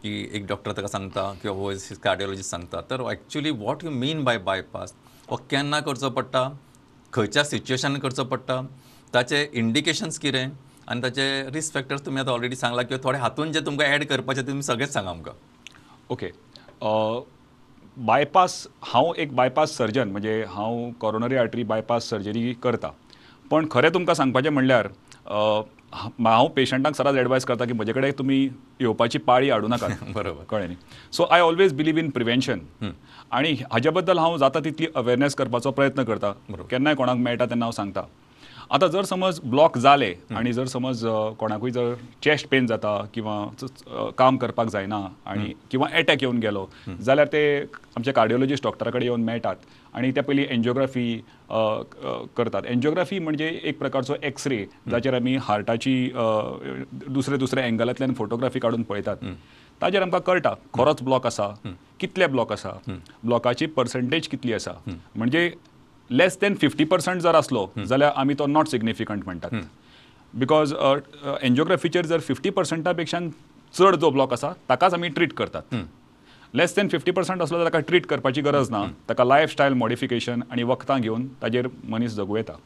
की एक डॉक्टर ताका सांगता किंवा हो कार्डियोलॉजिस्ट सांगता. तर actually what you mean by bypass, हो केन्ना करचो पडटा, खंयच्या सिच्युएशनान करचो पडटा, ताचे इंडिकेशन्स कितें आनी ताचे रिस्क फॅक्टर्स तुमी आतां ऑलरेडी सांगला किंवा थोडे हातून जे तुमकां एड करपाचे तुमी सगळेच सांगा आमकां. ओके, बायपास, हांव एक बायपास सर्जन, म्हणजे हांव कॉरोनरी आर्टरी बायपास सर्जरी करता. पण खरें तुमकां सांगपाचें म्हणल्यार हांव पेशंटांक सदांच एडवायस करता की म्हजे कडेन तुमी येवपाची पाळी हाडूं नाकात. बरोबर. कळ्ळें न्ही? So I always believe in prevention आनी हाजे बद्दल हांव जाता तितली अवेरनेस करपाचो प्रयत्न करता. केन्नाय कोणाक मेळटा तेन्ना हांव सांगता. आतां जर समज ब्लॉक जाले आनी जर समज कोणाकूय जर चेस्ट पेन जाता किंवा काम करपाक जायना आनी किंवा एटॅक येवन गेलो जाल्यार ते आमचे कार्डियोलॉजिस्ट डॉक्टरा कडेन येवन मेळटात आनी ते पयलीं एन्जियोग्राफी करतात. एन्जियोग्राफी म्हणजे एक प्रकारचो एक्सरे जाचेर आमी हार्टाची दुसरे दुसरे एंगलांतल्यान फोटोग्राफी काडून पळयतात. ताजेर आमकां कळटा खरोच ब्लॉक आसा, कितले ब्लॉक आसा, ब्लॉकाची पर्संटेज कितली आसा. म्हणजे लेस दॅन 50% जर आसलो जाल्यार आमी तो not significant म्हणटात, because एन्जियोग्राफीचेर जर 50% पेक्षा चड जो ब्लॉक आसा ताकाच आमी ट्रीट करतात. लेस दॅन 50% आसलो जाल्यार ताका ट्रीट करपाची गरज ना, ताका लायफस्टायल मॉडिफिकेशन आनी वखदां घेवन ताजेर मनीस जगूं येता.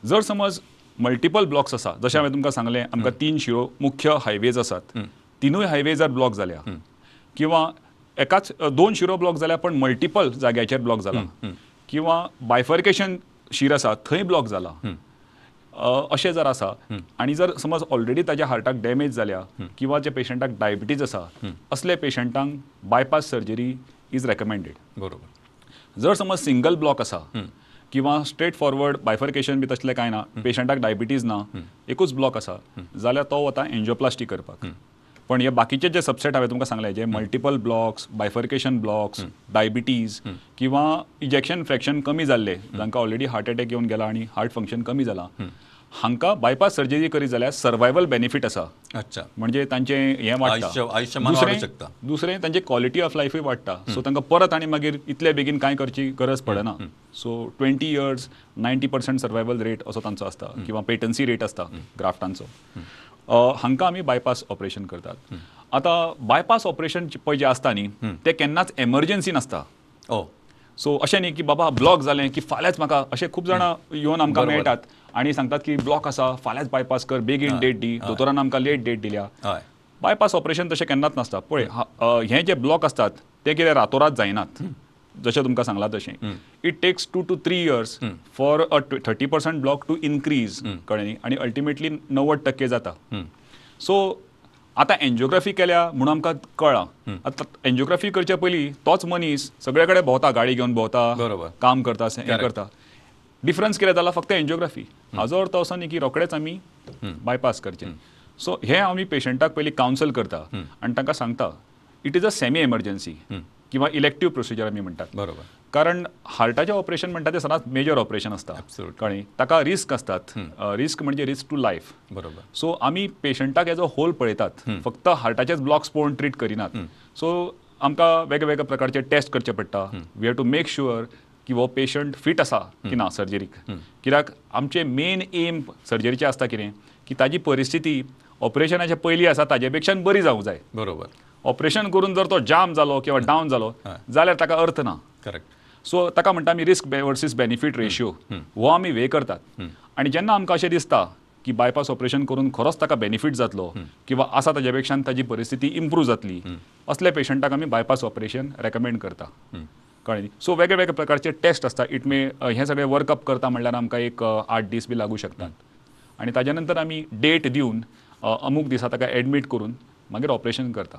जर समज मल्टिपल ब्लॉक्स आसा, जशें हांवें तुमकां सांगलें आमकां 3 शिरो मुख्य हायवेज आसात, तिनूय हायवे जर ब्लॉक जाल्या किंवा एकाच 2 शिरो ब्लॉक जाल्या पण मल्टिपल जाग्याचेर ब्लॉक जाला किंवा बायफर्केशन शीर आसा थंय ब्लॉक जाला, अशें जर आसा आनी जर समज ऑलरेडी ताज्या हार्टाक डॅमेज जाल्या किंवा ज्या पेशंटाक डायबिटीज आसा असले पेशंटांक बायपास सर्जरी is recommended. बरोबर. जर समज सिंगल ब्लॉक आसा किंवा स्ट्रेट फॉरवर्ड बायफर्केशन बी तसलें कांय ना, पेशंटाक डायबिटीज ना, एकूच ब्लॉक आसा जाल्यार तो वता एन्जियोप्लास्टी करपाक. पण हे बाकीचे जे सबसेट हांवें तुमकां सांगले, जे multiple blocks, bifurcation blocks, diabetes किंवा इजेक्शन फ्रॅक्शन कमी जाल्ले, जांकां ऑलरेडी हार्ट अटॅक येवन गेला आनी हार्ट फंक्शन कमी जाला, हांकां बायपास सर्जरी करीत जाल्यार सर्वायवल बेनिफीट आसा. अच्छा. म्हणजे तांचें हें वाडटा, आयुष्यमान वाडूं शकता. दुसरें तांचे क्वॉलिटी ऑफ लायफूय वाडटा. सो तांकां परत आनी मागीर इतले बेगीन कांय करची गरज पडना. सो 20 years 90% survival rate असो तांचो आसता किंवा पेटन्सी रेट आसता ग्राफ्टांचो. हांकां आमी बायपास ऑपरेशन करतात. आतां बायपास ऑपरेशन पळय जें आसता न्ही तें केन्नाच एमर्जन्सी नासता. सो अशें न्ही की बाबा ब्लॉक जालें की फाल्यांच म्हाका, अशें खूब जाणां येवन आमकां मेळटात आनी सांगतात की ब्लॉक आसा फाल्यांच बायपास कर, बेगीन डेट दी, दोतोरान आमकां लेट डेट दिल्या. बायपास ऑपरेशन तशें केन्नाच नासता. पळय हे जे ब्लॉक आसतात ते कितें रातोरात जायनात, जशें तुमकां सांगलां तशें it takes 2 to 3 years for a 30% block to increase, कळ्ळें न्ही, आनी अल्टिमेटली 90% जाता. सो आतां एन्जियोग्राफी केल्या म्हणून आमकां कळ्ळां. आतां एन्जियोग्राफी करचे पयलीं तोच मनीस सगळे कडेन भोंवता, गाडी घेवन भोंवता, काम करता, हें करता. डिफरन्स कितें जाला, फक्त एन्जियोग्राफी. हाजो अर्थ असो न्ही की रोखडेच आमी बायपास करचें. सो हें आमी पेशंटाक पयलीं कावन्सल करता आनी तांकां सांगता it is a semi emergency किंवा इलेक्टीव प्रोसिजर आमी म्हणटात. बरोबर. कारण हार्टाचें ऑपरेशन म्हणटा तें सदांच मेजर ऑपरेशन आसता, कळ्ळें, ताका रिस्क आसतात, रिस्क म्हणजे रिस्क टू लायफ. बरोबर. सो आमी पेशंटाक एज अ होल पळयतात, फक्त हार्टाचेच ब्लॉक्स पळोवन ट्रीट करिनात. सो आमकां वेगवेगळ्या प्रकारचे टेस्ट करचे पडटा. We have to make sure की हो पेशंट फिट आसा की ना सर्जरीक. कित्याक आमचें मेन एम सर्जरीचें आसता कितें की ताजी परिस्थिती ऑपरेशनाच्या पयलीं आसा ताजे पेक्षा बरी जावंक जाय. बरोबर. ऑपरेशन करून जर तो जाम जालो किंवा डावन जालो जाल्यार ताका अर्थ ना. करेक्ट. सो ताका म्हणटा आमी रिस्क वर्सीस बेनिफीट रेशियो, हो आमी वे करतात. आनी जेन्ना आमकां अशें दिसता की बायपास ऑपरेशन करून खरोच ताका बेनिफीट जातलो किंवा आसा ताजे पेक्षा ताजी परिस्थिती इम्प्रूव जातली, असल्या पेशंटाक आमी बायपास ऑपरेशन रेकमेंड करता. कळ्ळें न्ही? सो वेगळे वेगळे प्रकारचे टेस्ट आसता. It may हें सगळें वर्कअप करता म्हणल्यार आमकां एक 8 दीस बी लागूं शकतात आनी ताज्या नंतर आमी डेट दिवन अमूक दिसा ताका एडमीट करून मागीर ऑपरेशन करता.